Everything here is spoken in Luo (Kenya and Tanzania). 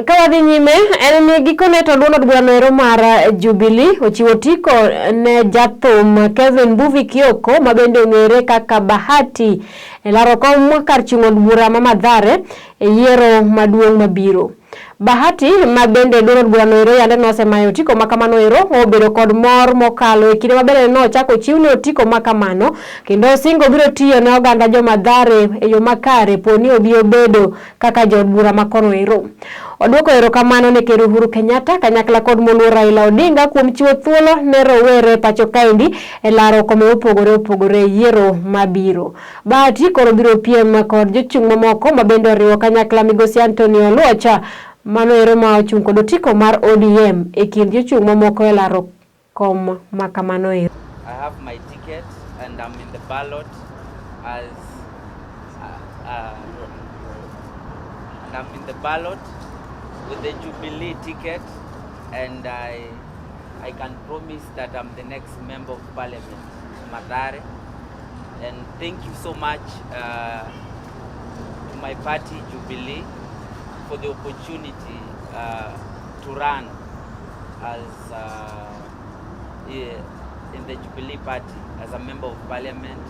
Ka wadhi nyime, en ni gikone to duond od burano ero mar Jubilee ochiwo otiko ne jathum Kevin Mbuvi Kioko ma bende ong'ere kaka Bahati e laro kom kar chung' od bura ma Mathare e yiero maduong' mabiro. Bahati ma bende duond od burano ero yande nosemayo otiko ma kamano ero obedo kod mor mokalo e kinde ma bende nochako chiwne otiko ma kamano kendo osingo biro tiyo ne oganda jo Mathare e yo makare poni obi obedo kaka jood bura ma kono ero. Odwoko erokamano ne Ker Uhuru Kenyatta kanyakla kod moluor Raila Odinga kuom chiwo thuolo ne rowere pacho kaendi e laro kome mopogore opogore e yiero mabiro. Bahati koro biro piem kod jochung' mamoko ma bende oriwo kanyakla migosi Anthony Oluocha mano ero ma ochung' kod otiko mar ODM e kind jochung' mamoko e laro kom ma kamano ero. I have my ticket and I'm in the ballot as and I'm in the ballot with the Jubilee ticket and I can promise that I'm the next member of parliament, Mathare. And thank you so much to my party Jubilee for the opportunity to run as in the Jubilee Party as a member of parliament.